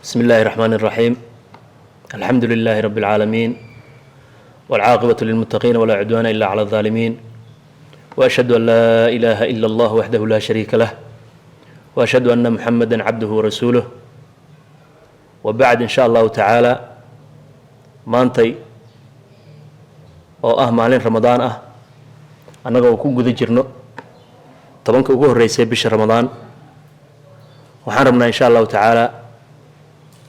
بسم الله الرحمن الرحيم. الحمد لله رب العالمين، والعاقبة للمتقين، ولا عدوان إلا على الظالمين، وأشهد أن لا إله إلا الله وحده لا شريك له، وأشهد أن محمدا عبده ورسوله، وبعد. إن شاء الله تعالى maantay oo ah maalin Ramadaan ah, annaga oo ku guda jirno 10-ka ugu horreysay bisha Ramadaan, waxaan rabnaa, insha Allahu tacaala,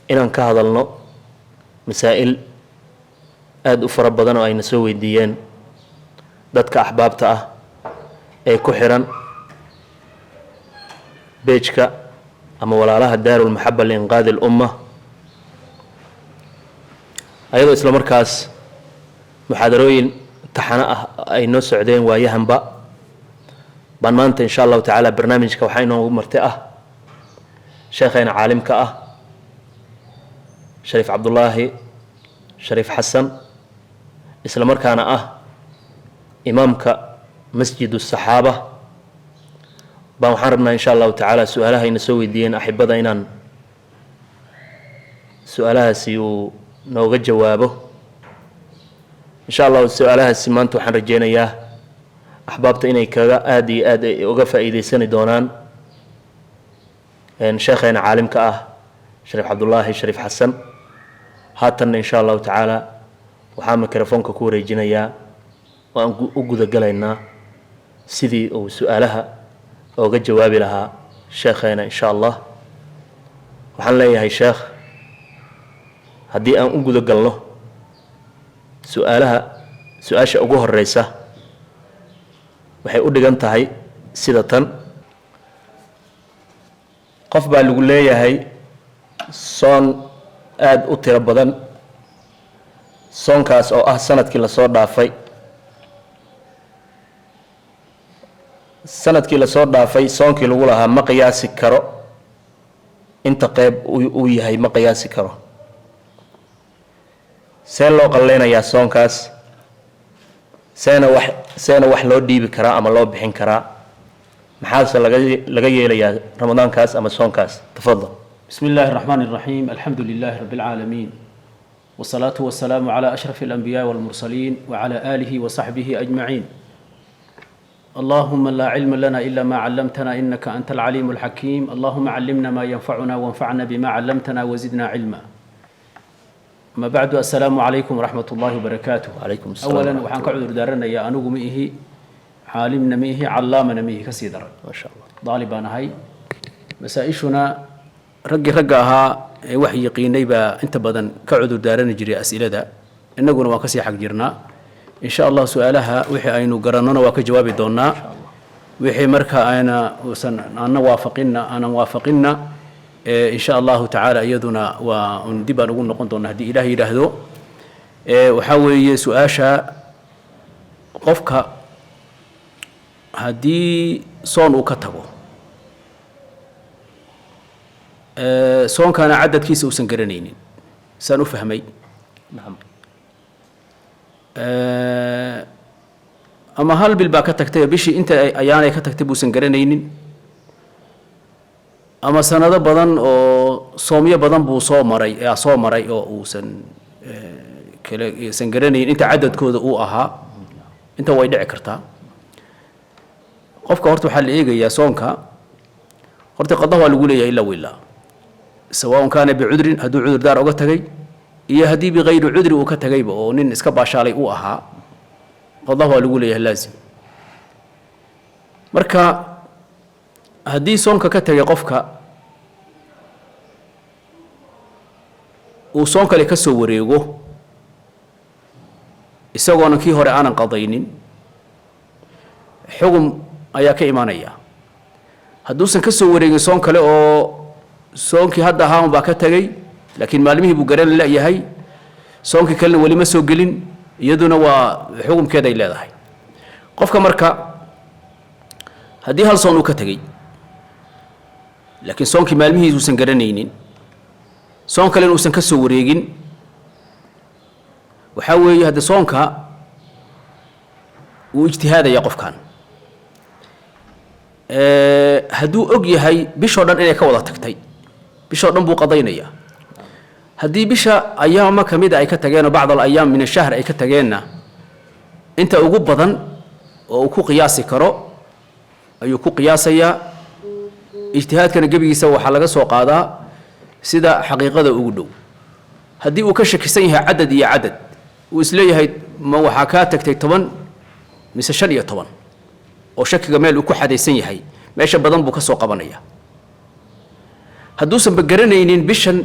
inaan ka hadalno masaa'il aada u fara badan oo ayna soo weydiiyeen dadka axbaabta ah ee ku xiran page-ka ama walaalaha Daarulmaxaba liinqaadi alumma, ayadoo isla markaas muxaadarooyin taxano ah ay noo socdeen waayahanba. Baan maanta, insha Allahu tacaala, barnaamijka waxaa inoogu marti ah sheekhayna caalimka ah, Shariif Cabdullaahi Shariif Xasan, isla markaana ah imaamka Masjid Saxaaba. Baan waxaan rabnaa, insha Allahu tacaala, su-aalaha ayna soo weydiiyeen axibada inaan su-aalahaasi uu nooga jawaabo, insha Allahu. Su-aalahaasi maanta waxaan rajeynayaa axbaabta inay kaga aada iyo aad ay uga faa'iideysani doonaan sheekheena caalimka ah, Shariif Cabdullaahi Shariif Xasan. Haatanna, insha Allahu tacaala, waxaa mikrofoonka ku wareejinayaa oo aan u gudagalaynaa sidii uu su-aalaha ooga jawaabi lahaa sheekheena, insha Allah. Waxaan leeyahay, sheekh, haddii aan u guda galno su-aalaha, su-aasha ugu horeysa waxay u dhigan tahay sida tan: qof baa lagu leeyahay soon aada u tiro badan, soonkaas oo ah sanadkii lasoo dhaafay. Sanadkii lasoo dhaafay soonkii lagu lahaa ma qiyaasi karo inta qeyb uu yahay, ma qiyaasi karo. See loo qalleynayaa soonkaas? Seena wax loo dhiibi karaa ama loo bixin karaa? Maxaase laga yeelayaa Ramadaankaas ama soonkaas? Tafadal. بسم الله الرحمن الرحيم. الحمد لله رب العالمين، والصلاة والسلام على أشرف الأنبياء والمرسلين وعلى آله وصحبه أجمعين. اللهم لا علم لنا إلا ما علمتنا، إنك أنت العليم الحكيم. اللهم علمنا ما ينفعنا، وانفعنا بما علمتنا، وزدنا علما. أما بعد، السلام عليكم ورحمة الله وبركاته. وعليكم السلام أولا ورحمة waxaan ka cudur daaranayaa, anigu ma ihi caalimna, ma ihi callaamana, ma ihi kasii daran. Ma sha Allah. Daalib baan ahay. Masaa-ishuna raggii ragga ahaa ee wax yaqiinay baa inta badan ka cudur daarani jiray as'ilada, innaguna waan kasii xag jirnaa. Insha Allah, su-aalaha wixii aynu garannona waa ka jawaabi doonaa, wixii marka ayna uusan aanna waafaqinna aanan waafaqinna, insha Allahu tacaala iyaduna waa un dib aan ugu noqon doonaa haddii Ilaah yidhaahdo. Waxaa weeye su-aasha, qofka haddii soon uu ka tago, soonkana cadadkiisa uusan garanaynin, saan u fahmay, ama hal bil baa ka tagtay oo bishii inta ayaanay ka tagtay buusan garanaynin, ama sanado badan oo soomyo badan buu soo maray, soo maray oo uusan kale uusan garanaynin inta cadadkooda uu ahaa, inta way dhici kartaa. Qofka horta waxaa la eegayaa soonka horta qada waa lagu leeyahay ilaa wilaa, sawaaun kaana bicudrin, hadduu cudur daar oga tagay, iyo haddii bikayri cudri uu ka tagayba oo nin iska baashaalay uu ahaa, qada waa lagu leeyahay laazim. Marka haddii soonka ka tagay qofka uu soon kale ka soo wareego isagoona kii hore aanan qadaynin, xugum ayaa ka imanaya. Hadduusan ka soo wareegin soon kale oo soonkii hadda ahaa un baa ka tegey, laakiin maalmihii buu garan leeyahay, soonkii kalena weli ma soo gelin, iyaduna waa xukumkeeday leedahay. Qofka marka haddii hal soon uu ka tegey, laakiin soonkii maalmihiis uusan garanaynin, soon kalena uusan ka soo wareegin, waxaa weeye hadde soonka wuu ijtihaadaya qofkan. Hadduu og yahay bishoo dhan inay ka wada tagtay, bishoo dhan buu qadaynayaa. Haddii bisha ayaama ka mida ay ka tageenoo bacd alayaam min ashahr ay ka tageenna, inta ugu badan oo uu ku qiyaasi karo ayuu ku qiyaasayaa. Ijtihaadkana gebigiisa waxaa laga soo qaadaa sida xaqiiqada ugu dhow. Haddii uu ka shakisan yahay cadad iyo cadad, uu isleeyahay ma waxaa kaa tagtay 10 mise 15, oo shakiga meel uu ku xadaysan yahay, meesha badan buu ka soo qabanaya. Hadduusanba garanaynin bishan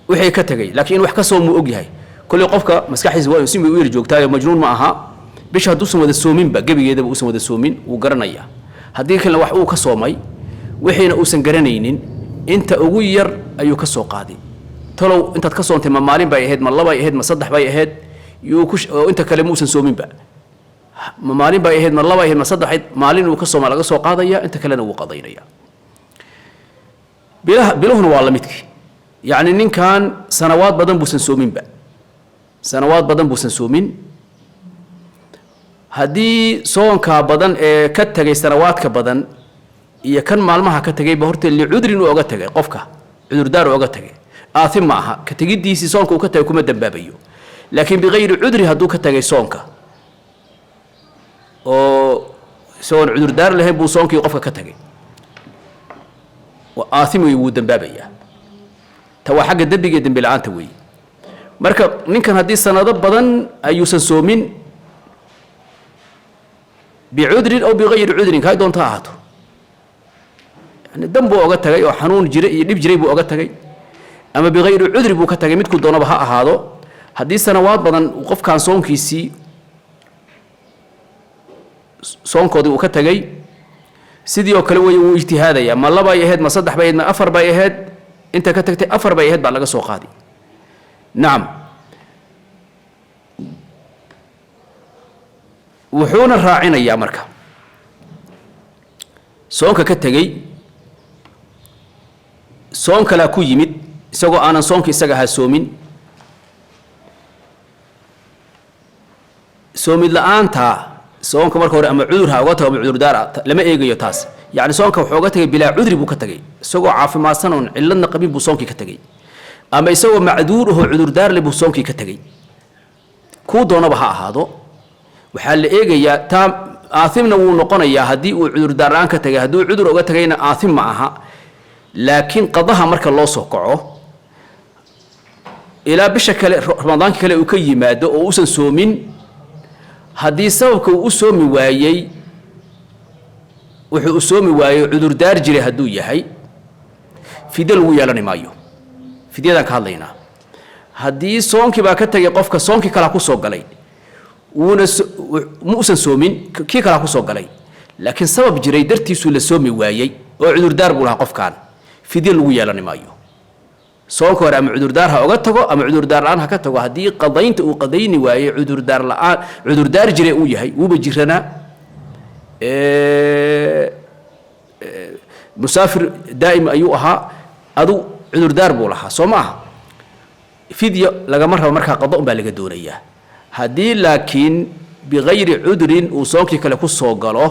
wixii ka tegay, laakiin in wax ka soomuu og yahay, kolley qofka maskaxdiisa waa si u yar joogtaayo, majnuun ma aha. Bisha hadduusan wada soominba, gebigeedaba uusan wada soomin, wuu garanayaa. Haddii kalena wax uu ka soomay, wixiina uusan garanaynin, inta ugu yar ayuu ka soo qaaday. Talow intaad ka soontay ma maalin bay ahayd, ma labay ahayd, ma saddex bay ahayd? Yuu ku oo inta kale ma uusan soominba. Ma maalin bay ahayd, ma labay ahayd, ma saddex ahayd? Maalin uu ka sooma laga soo qaadaya, inta kalena wuu qadaynaya. Bilaha, biluhuna waa la midkii. Yacni ninkan sanawaad badan buusan soominba, sanawaad badan buusan soomin. Haddii soonkaa badan ee ka tegay, sanawaadka badan iyo kan maalmaha ka tegayba, horta licudrin uu oga tegay, qofka cudurdaar uu oga tegay, aathim ma aha. Ka tegiddiisii soonka uu ka tegay kuma dambaabayo. Laakiin bikayri cudri hadduu ka tegay soonka, oo isagoon cudurdaar lahayn buu soonkii qofka ka tegay, aathim wey, wuu dambaabayaa. Ta waa xagga dembiga iyo dembi la-aanta weeye. Marka ninkan haddii sanado badan ayuusan soomin bicudrin aw bikayri cudrin, kay doonto ha ahaato, yani dan buu oga tagay oo xanuun jiray iyo dhib jiray buu oga tagay, ama bikayri cudri buu ka tagay, midkuu doonaba ha ahaado, haddii sanawaad badan qofkaan soonkiisii, soonkoodii uu ka tagay, sidii oo kale weeye, wuu ijtihaadayaa. Ma labay ahayd, ma saddex bay ahayd, ma afar bay ahayd? Inta ka tagtay afar bay ahayd baa laga soo qaadi. Nacam, wuxuuna raacinayaa marka soonka ka tegey, soon kalaa ku yimid isagoo aanan soonka isaga ahaa soomin. Soomid la-aanta soonka marka hore, ama cudur ha oga tago ama cudurdaar lama eegayo taas. Yacni soonka wuxuu oga tegay bilaa cudri buu ka tegay, isagoo caafimaadsan oon cilladna qabin buu soonkii ka tegey, ama isagoo macduur ahoo cudurdaar leh buu soonkii ka tegey. Kuu doonaba ha ahaado, waxaa la eegayaa taa. Aathimna wuu noqonayaa haddii uu cudurdaar la-aan ka tegay, hadduu cudur oga tegayna aathim ma aha. Laakiin qadaha marka loo soo kaco, ilaa bisha kale, ramadaanka kale uu ka yimaado oo uusan soomin, haddii sababka uu u soomi waayey, wuxuu u soomi waayey cudurdaar jiray hadduu yahay, fidyo lagu yeelani maayo. Fidyadaan ka hadlaynaa. Haddii soonkii baa ka tegay qofka, soonkii kalaa ku soo galay, wuuna ma uusan soomin, kii kalaa ku soo galay, laakiin sabab jiray dartiisuu la soomi waayey oo cudurdaar buu lahaa qofkaan, fidyo lagu yeelani maayo. Soonka hore ama cudurdaar ha oga tago ama cudurdaar la-aan ha ka tago, haddii qadaynta uu qadayni waayey cudurdaar la-aan, cudurdaar jiray uu yahay, wuuba jiranaa, musaafir daa'im ayuu ahaa, adu cudurdaar buu lahaa, soo ma aha? Fidyo lagama rabo markaa, qado un baa laga doonayaa. Haddii laakiin bikayri cudrin uu soonkii kale ku soo galo,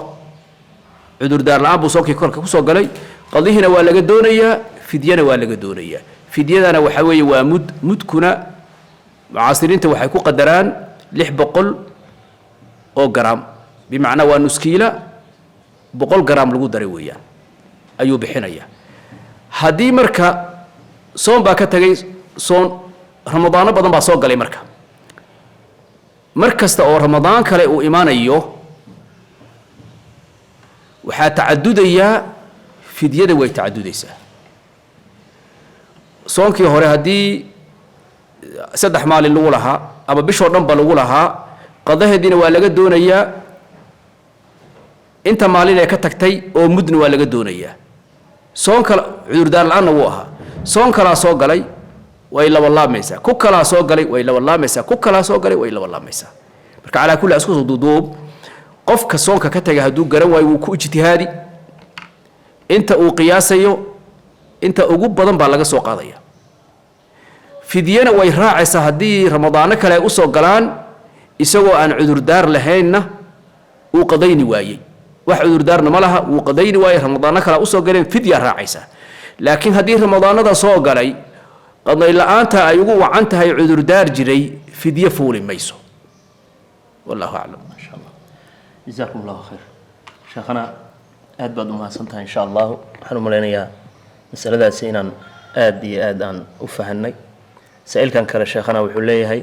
cudurdaar la-aan buu soonkii kolka ku soo galay, qadihiina waa laga doonayaa, fidyana waa laga doonayaa. Fidyadana waxaa weeye waa mud. Mudkuna mucaasiriinta waxay ku qadaraan 600 oo garaam, bimacnaa waa nuskiila 100 garaam lagu daray weeyaan ayuu bixinayaa. Haddii marka soon baa ka tagay, soon ramadaano badan baa soo galay, marka mar kasta oo ramadaan kale uu imaanayo waxaa tacadudayaa fidyada, way tacadudaysaa. Soonkii hore haddii 3 maalin lagu lahaa ama bishoo dhan ba lagu lahaa, qadaheediina waa laga doonayaa, inta maalin ee ka tagtay oo mudna waa laga doonayaa. Soon kale cudurdaar la-aanna wuu ahaa, soon kalaa soo galay, way labalaabmaysaa. Ku kalaa soo galay, way labalaabmaysaa. Ku kalaa soo galay, way labalaabmaysaa. Marka calaa kulli isku soo duuduub, qofka soonka ka tagay hadduu garan waayo, wuu ku ijtihaadi. Inta uu qiyaasayo inta ugu badan baa laga soo qaadaya, fidyana way raacaysaa. Haddii ramadaano kale ay usoo galaan isagoo aan cudurdaar lahaynna uu qadayni waayey, wax cudurdaarna ma laha, wuu qadayni waayey, ramadaano kale usoo galeen, fidyaa raacaysaa. Laakiin haddii ramadaanada soo galay Qaday la-aanta ay ugu wacan tahay cudurdaar jiray fidyo fuuli mayso. Wallahu aclam. Maasha Allah, jazaakum allahu khayr sheekhana, aad baad u mahadsan tahay. Insha allahu waxaan u malaynayaa masaladaasi inaan aad iyo aad aan u fahanay. Saa-ilkan kale sheekhana wuxuu leeyahay,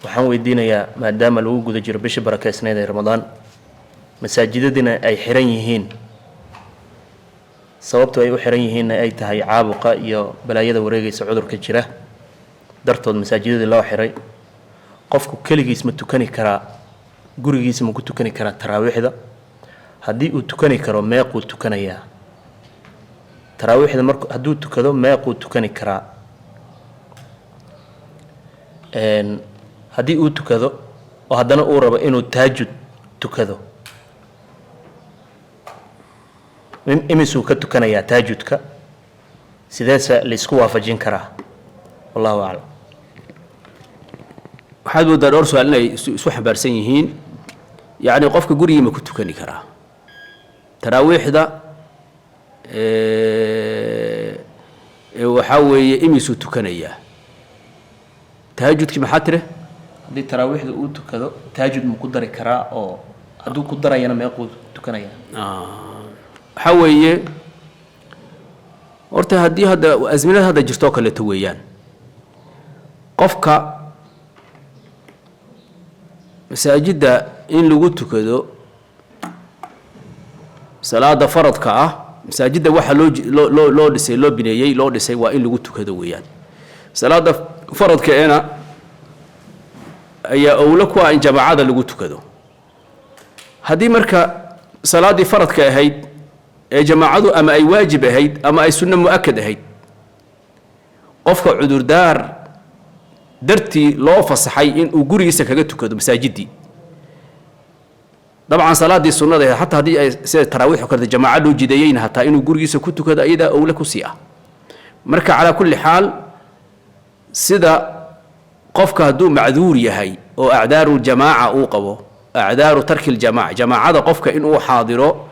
waxaan weydiinayaa, maadaama lagu guda jiro bishii barakeysneyd ee Ramadaan, masaajidadina ay xiran yihiin, sababtu ay u xiran yihiinna ay tahay caabuqa iyo balaayada wareegaysa, cudurka jira dartood masaajidadii loo xiray, qofku keligiis ma tukani karaa? Gurigiisa ma ku tukani karaa taraawiixda? Haddii uu tukani karo, meequu tukanayaa taraawiixda? Mark hadduu tukado, meequu tukani karaa? Haddii uu tukado oo haddana uu rabo inuu taajud tukado, imisuu ka tukanayaa taajudka? Sideese laysku waafajin karaa? Wallahu aclam. Waxaad moodaa dhowr su-aal inay isu xambaarsan yihiin. Yacni qofka gurigii ma ku tukani karaa taraawiixda? Waxaa weeye, imisuu tukanayaa tahajudkii? Maxaa tire? Haddii taraawiixda uu tukado, taajud ma ku dari karaa? Oo hadduu ku darayana, meequu tukanayaa? Waxaa weeye horta, haddii hadda azminada hadda jirto oo kaleeto weeyaan, qofka masaajidda in lagu tukado salaada faradka ah, masaajidda waxaa loo loo loo loo dhisay, loo bineeyey, loo dhisay waa in lagu tukado weeyaan. Salaada faradka eena ayaa owlo ku ah in jamaacada lagu tukado. Haddii marka salaaddii faradka ahayd ee jamaacadu ama ay waajib ahayd ama ay sunno mu'akad ahayd, qofka cudurdaar dartii loo fasaxay inuu gurigiisa kaga tukado masaajiddii, dabcan salaaddii sunnada ahayd, xataa haddii ay sida taraawiix oo kaleeto jamaaco loo jideeyeyna, hataa inuu gurigiisa ku tukado iyadaa owle kusii ah. Marka calaa kulli xaal, sida qofka hadduu macduur yahay oo acdaaru ljamaaca uu qabo, acdaaru tarki ljamaaca, jamaacada qofka inuu xaadiro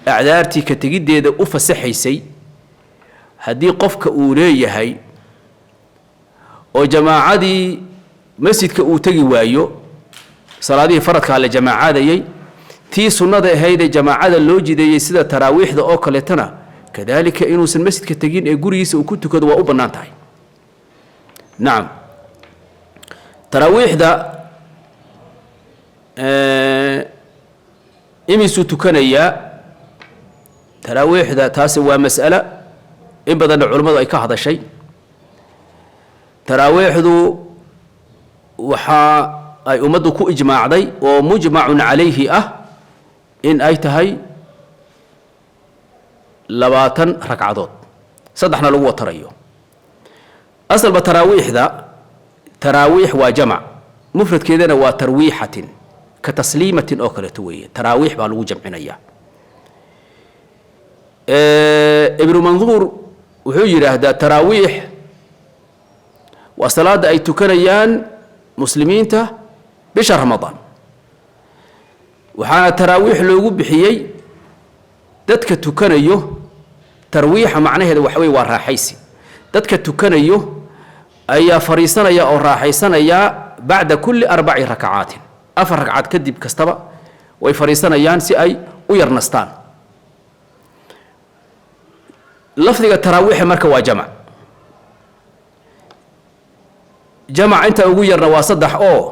acdaartii ka tegiddeeda u fasaxaysay haddii qofka uu leeyahay oo jamaacadii masjidka uu tegi waayo, salaadihii faradkaa la jamaacadayey, tii sunnada ahaydee jamaacada loo jideeyey sida taraawiixda oo kaleetana kadaalika, inuusan masjidka tegin ee gurigiisa uu ku tukado waa u bannaan tahay. Nacam, taraawiixda imisuu tukanayaa taraawiixda? Taasi waa mas'alo in badanna culimmadu ay ka hadashay. Taraawiixdu waxaa ay ummaddu ku ijmaacday oo mujmacun calayhi ah in ay tahay 20 ragcadood, saddexna lagu watarayo. Asalba taraawiixda, taraawiix waa jamac, mufradkeedana waa tarwiixatin ka tasliimatin oo kaleeto weeye. Taraawiix baa lagu jamcinayaa. Ibnu Manduur wuxuu yidhaahdaa taraawiix waa salaadda ay tukanayaan muslimiinta bisha Ramadaan, waxaana taraawiix loogu bixiyey dadka tukanayo. Tarwiixa macnaheeda waxa weye waa raaxaysi. Dadka tukanayo ayaa fadhiisanaya oo raaxaysanaya bacda kulli arbaci rakacaatin, 4 ragcad kadib kastaba way fadhiisanayaan si ay u yar nastaan. Lafdiga taraawiixa marka waa jamac. Jamac inta ugu yarna waa saddex, oo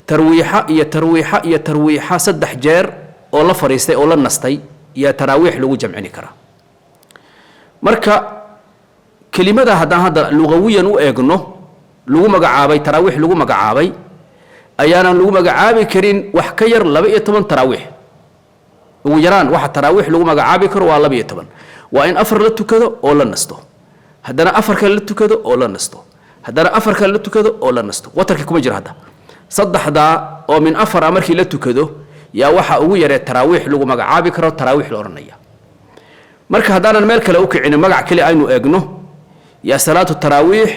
tarwiixa iyo tarwiixa iyo tarwiixa, 3 jeer oo la fadhiistay oo la nastay yaa taraawiix lagu jamcini karaa. Marka kelimada haddaan hadda lugawiyan u eegno lagu magacaabay taraawiix lagu magacaabay, ayaanan lagu magacaabi karin wax ka yar 12 taraawiix. Ugu yaraan waxa taraawiix lagu magacaabi karo waa 12. Waa in 4 la tukado oo la nasto, haddana 4 kale la tukado oo la nasto, haddana 4 kale la tukado oo la nasto. Watarkii kuma jiro. Hadda saddexdaa oo min 4 a markii la tukado yaa waxa ugu yaree taraawiix lagu magacaabi karo taraawiix la odhanaya. Marka haddaanan meel kale u kicinin, magac kale aynu eegno, yaa salaatu taraawiix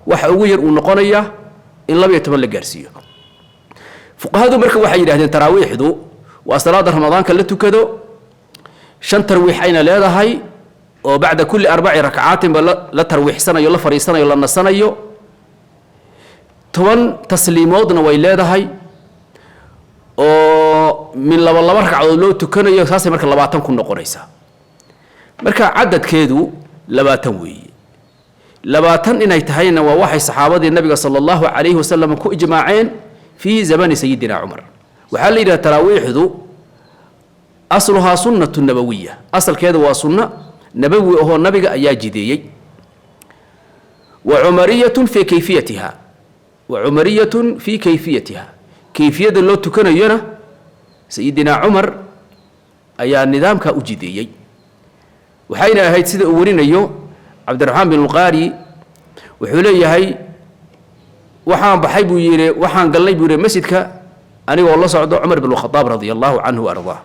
waxa ugu yar uu noqonaya in 12 la gaarsiiyo. Fuqahadu marka waxay yidhahdeen taraawiixdu waa salaada Ramadaanka la tukado, 5 tarwiix ayna leedahay. Oo bacda kulli arbaci rakcaatinba la tarwiixsanayo, la fadhiisanayo, la nasanayo. 10 tasliimoodna way leedahay oo min laba laba ragcadood loo tukanayo. Saasay marka 20 ku noqonaysaa. Marka cadadkeedu 20 weeye. 20 inay tahayna waa waxay saxaabadii nabiga sala allahu calayhi wasalam ku ijmaaceen fii zamani sayidina Cumar. Waxaa la yidhaha taraawiixdu asluhaa sunnatu nabawiya, asalkeedu waa sunno nabawi ahoo nabiga ayaa jideeyey, wa cumariyatun fii kayfiyatiha, wa cumariyatun fii kayfiyatiha. Kayfiyada loo tukanayona sayidina Cumar ayaa nidaamkaa u jideeyey. Waxayna ahayd sida uu warinayo Cabdiraxmaan bin Lqaari, wuxuu leeyahay: waxaan baxay buu yidhi, waxaan galnay buu yidhi masjidka anigoo la socdo Cumar bin Khadaab radia allahu canhu wa ardaa.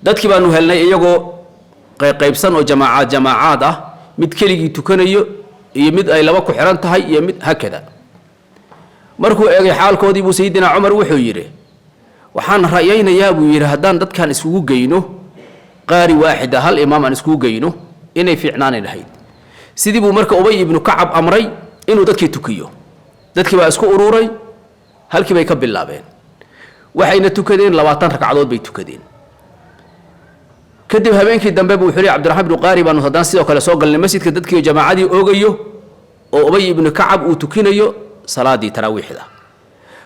Dadkii baanu helnay iyagoo qayqaybsan oo jamaacaad jamaacaad ah, mid keligii tukanayo iyo mid ay laba ku xihan tahay iyo mid hakada. Markuu eegay xaalkoodii buu sayidina Cumar wuxuu yidhi: waxaan ra'yaynayaa buu yidhi, haddaan dadkan iskugu geyno qaari waaxida, hal imaam aan iskugu geyno, inay fiicnaani lahayd. Sidii buu marka Ubay ibnu Kacab amray inuu dadkii tukiyo. Dadkii baa isku ururay, halkii bay ka bilaabeen, waxayna tukadeen 20 ragcadood bay tukadeen. Kadib habeenkii dambe buu wuxuu leey Cabdiraxmaan ibnu Qaari: baanu haddana sidoo kale soo galnay masjidka, dadkii jamaacadii oogayo oo Ubay ibnu Kacab uu tukinayo salaadii taraawiixda.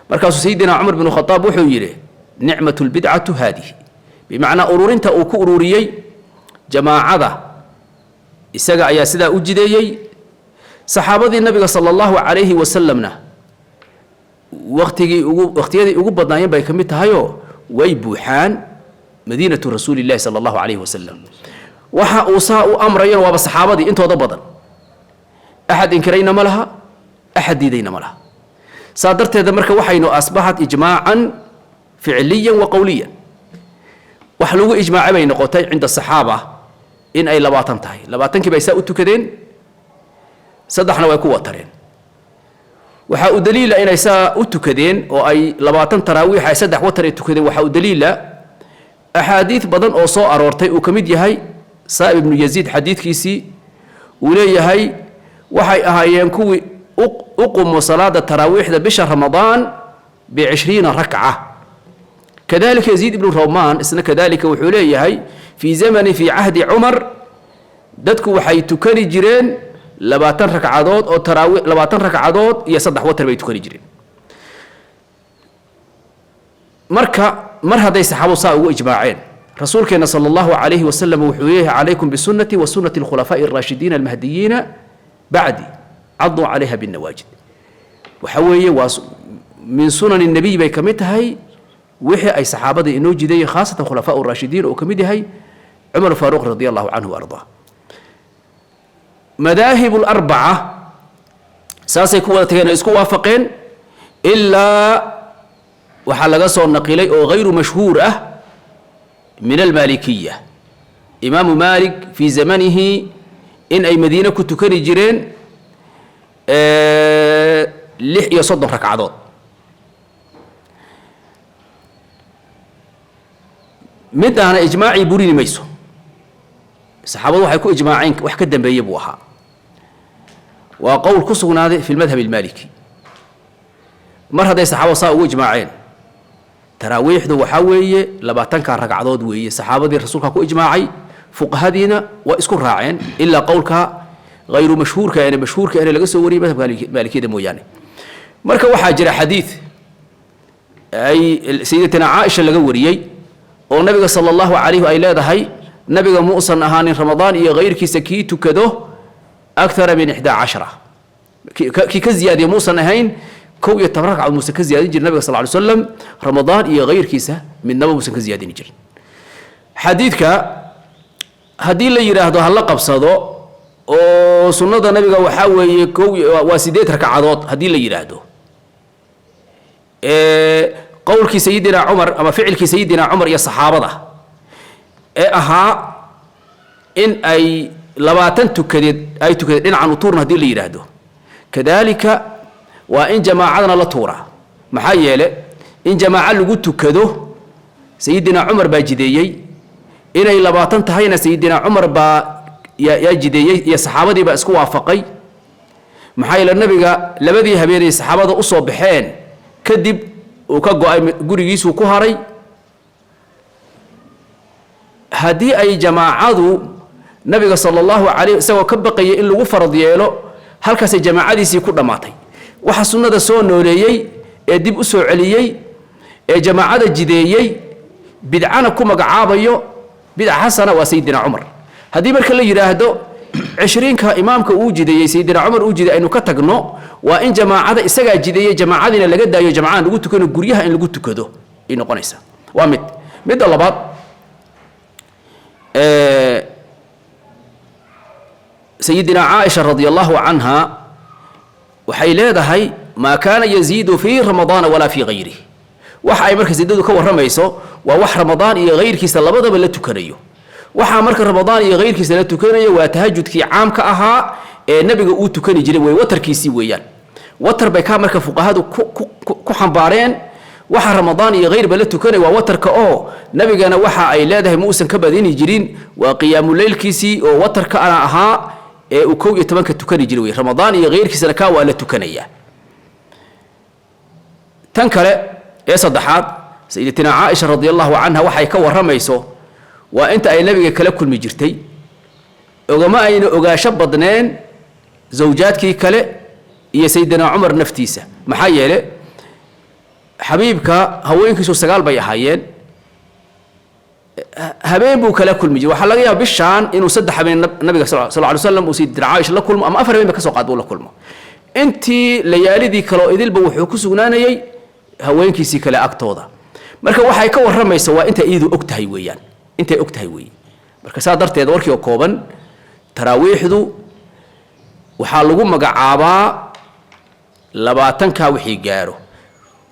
Markaasuu sayidina Cumar binu Khadaab wuxuu yidhi: nicmatu lbidcatu haadihi. Bimacnaa ururinta uu ku ururiyey jamaacada isaga ayaa sidaa u jideeyey. Saxaabadii nabiga sala allahu calayhi wasalamna waktigii ugu wakhtiyadii ugu badnaayeen bay ka mid tahayoo way buuxaan madiinatu rasuuli illahi sala allahu calayhi wasalam. Waxa uu saa u amrayana waaba saxaabadii intooda badan. Axad inkirayna ma laha, axad diidayna ma laha. Saa darteeda marka waxaynu asbaxat ijmaacan ficliyan wa qowliyan, wax lagu ijmaacay bay noqotay cinda saxaaba in ay 20 tahay. 20kii bay saa u tukadeen, saddexna way ku watareen. Waxaa u daliila inay saa u tukadeen oo ay 20 taraawiix ay saddex watar ay tukadeen. Waxaa u daliila axaadiid badan oo soo aroortay, uu ka mid yahay Saa'ib ibnu Yaziid xadiidkiisii uu leeyahay: waxay ahaayeen kuwii u qumo salaada taraawiixda bisha Ramadaan b20 rakca. Kadalika Yaziid ibnu Rawmaan isna kadalika wuxuu leeyahay: fii zamani, fii cahdi Cumar, dadku waxay tukani jireen 20 ragcadood oo taraawi, 20 ragcadood iyo saddex watar bay tukani jireen. Marka mar hadday saxaabadu saa ugu ijmaaceen, rasuulkeena sala allahu calayhi wasalam wuxuu leeyahay: calaykum bisunati wa sunnati alkhulafaa'i alraashidiina almahdiyiina bacdi, caduu calayha binnawaajid. Waxa weeye waa min sunani nebiy bay ka mid tahay wixii ay saxaabada inoo jideeyeen, khaasatan khulafaa raashidiin oo ka mid yahay Cumar Faaruq radia allahu canhu wa ardaa. Madaahib alarbaca saasay ku wada tageen oo isku waafaqeen, ilaa waxaa laga soo naqilay oo hayru mashhuur ah min almaalikiya, imaamu Maalik fii zamanihi, in ay Madiine ku tukani jireen 36 ragcadood. Midaana ijmaacii burini mayso. Saxaabadu waxay ku ijmaaceen wax ka dambeeye buu ahaa. Waa qowl ku sugnaaday fi lmadhab almaliki. Mar hadday saxaabadu saa ugu ijmaaceen, taraawiixdu waxaa weeye 20ka ragcadood weeye. Saxaabadii rasuulka ku ijmaacay, fuqahadiina waa isku raaceen, ilaa qowlka hayru mashhuurka ene mashhuurka ene laga soo wariyey madhabka maalikiyada mooyaane. Marka waxaa jira xadiid ay sayidatina Caaisha laga wariyey oo nabiga sala allahu calayhi ay leedahay: nabiga muusan ahaanin Ramadaan iyo hayrkiisa kii tukado akthara min 11, kii ka ziyaadiya muusan ahayn. 11 ragcadood muusan ka ziyaadin jirin nabiga sal ly slam, Ramadaan iyo hayrkiisa midnaba muusan ka ziyaadini jirin. Xadiidka haddii la yidhaahdo ha la qabsado oo sunnada nabiga waxaa weeye kow waa 8 ragcadood haddii la yidhaahdo, qowlkii sayidina Cumar ama ficilkii sayidina Cumar iyo saxaabada ee ahaa in ay 20 tukadeed ay tukadeen dhinacan u tuurna haddii la yidhaahdo, kadalika waa in jamaacadana la tuuraa. Maxaa yeele in jamaaco lagu tukado sayidina Cumar baa jideeyey. Inay 20 tahayna Sayidina Cumar baa yaa jideeyey iyo saxaabadii baa isku waafaqay. Maxaa yeele nabiga labadii habeenay saxaabada u soo baxeen kadib uu ka go'ay, gurigiisuu ku haray. Haddii ay jamaacadu nabiga sala allahu calayh isagoo ka baqaya in lagu farad yeelo, halkaasay jamaacadiisii ku dhammaatay. Waxa sunnada soo nooleeyey ee dib u soo celiyey ee jamaacada jideeyey, bidcana ku magacaabayo bidca xasana, waa Sayidina Cumar. Haddii marka la yidhaahdo 20-ka imaamka uu jideeyey, Sayidina Cumar uu jideeyey, aynu ka tagno, waa in jamaacada isagaa jideeyey jamaacadiina laga daayo, jamacaan lagu tukano, guryaha in lagu tukado ay noqonaysaa. Waa mid. Midda labaad, Sayidina Caaisha radia allahu canha waxay leedahay: maa kaana yaziidu fii Ramadaana walaa fii gayrih. Waxa ay marka sayidadu ka warramayso waa wax Ramadaan iyo hayrkiisa labadaba la tukanayo. Waxaa marka Ramadaan iyo hayrkiisa la tukanayo waa tahajudkii caamka ahaa ee nabiga uu tukani jiray wey, watarkiisii weeyaan. Watar bay ka marka fuqahadu ku xambaareen. Waxa Ramadaan iyo hayrba la tukanaya waa watarka, oo nabigana waxa ay leedahay ma uusan ka badini jirin, waa qiyaamuleylkiisii oo watarka ana ahaa ee uu 11-ka tukani jiray wey. Ramadaan iyo hayrkiisana kaa waa la tukanayaa. Tan kale ee saddexaad, Sayidatina Caaisha radia allahu canha waxay ka warramayso waa inta ay nabiga kala kulmi jirtay. Ogama ayna ogaasho badneen zawjaadkii kale iyo Sayidina Cumar naftiisa. Maxaa yeele xabiibka haweenkiisu 9 bay ahaayeen, habeen buu kala kulmi jiray. Waxaa laga yaaba bishaan inuu 3 habeen nabiga sal alay waslam uu Sayidina Caaisha la kulmo, ama 4 habeen ba ka soo qaad buu la kulmo. Intii layaalidii kale oo idilba wuxuu ku sugnaanayay haweenkiisii kale agtooda. Marka waxay ka warramaysa waa intay iyadu og tahay weeyaan, intay og tahay weeye. Marka saa darteed warkii oo kooban, taraawiixdu waxaa lagu magacaabaa 20-kaa wixii gaaro.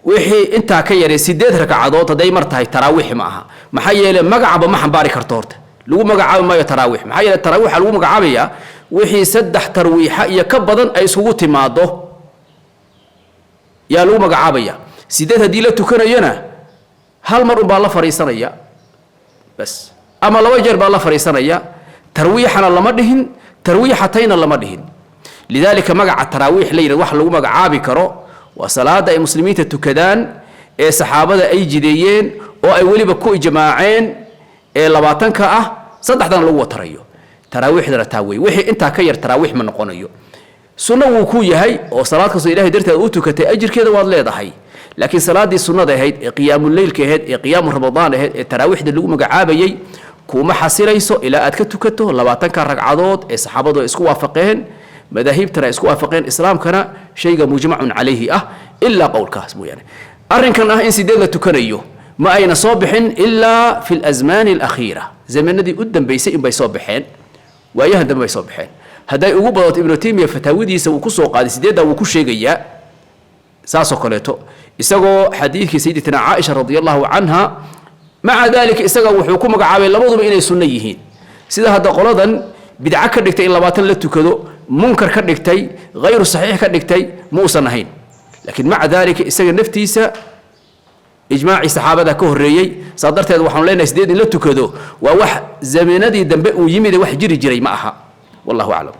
Wixii intaa ka yaray, 8 ragcadood hadday mar tahay, taraawiix ma aha. Maxaa yeele magacaba ma xambaari karto, horta lagu magacaabi maayo taraawiix. Maxaa yeele taraawiix waxaa lagu magacaabayaa wixii 3 tarwiixa iyo ka badan ay isugu timaado yaa lagu magacaabaya. 8 haddii la tukanayona hal mar unbaa la fadhiisanaya bas, ama 2 jeer baa la fadhiisanaya. Tarwiixana lama dhihin, tarwiixatayna lama dhihin. Lidaalika magaca taraawiix la yidhahdo wax lagu magacaabi karo waa salaada ay muslimiinta tukadaan ee saxaabada ay jideeyeen oo ay weliba ku ijmaaceen ee 20-ka ah, 3-dana lagu watarayo. Taraawiixdana taa wey. Wixii intaa ka yar taraawiix ma noqonayo. Sunno wuu ku yahay oo salaad kastoo Ilahay darteed u tukatay ajirkeeda waad leedahay, laakiin salaaddii sunnada ahayd ee qiyaamuleylka ahayd ee qiyaamu Ramadaan ahayd ee taraawiixda lagu magacaabayey kuma xasilayso ilaa aad ka tukato 20-ka ragcadood ee saxaabadu ay isku waafaqeen, madaahibtana ay isku waafaqeen, islaamkana shayga mujmacun calayhi ah, ilaa qowlkaas mooyaane. Arrinkan ah in 8 la tukanayo ma ayna soo bixin ilaa fi lasmaani alakhiira, zamanadii u dambeysay inbay soo baxeen, waayahan dambe bay soo baxeen. Hadday ugu badato, Ibnu Taymiya fataawidiisa wuu ku soo qaaday, 8-daa wuu ku sheegayaa saasoo kaleeto, isagoo xadiidkii Sayidatina Caaisha radia allahu canha. Maca dalika isaga wuxuu ku magacaabay labaduba inay sunno yihiin. Sida hadda qoladan bidco ka dhigtay in 20 la tukado, munkar ka dhigtay, hayru saxiix ka dhigtay, ma uusan ahayn. Laakiin maca dalika isaga naftiisa ijmaacii saxaabada ka horreeyey. Saa darteed waxaanu leenahay 8 in la tukado waa wax zamanadii dambe uu yimid, wax jiri jiray ma aha. Wallahu aclam.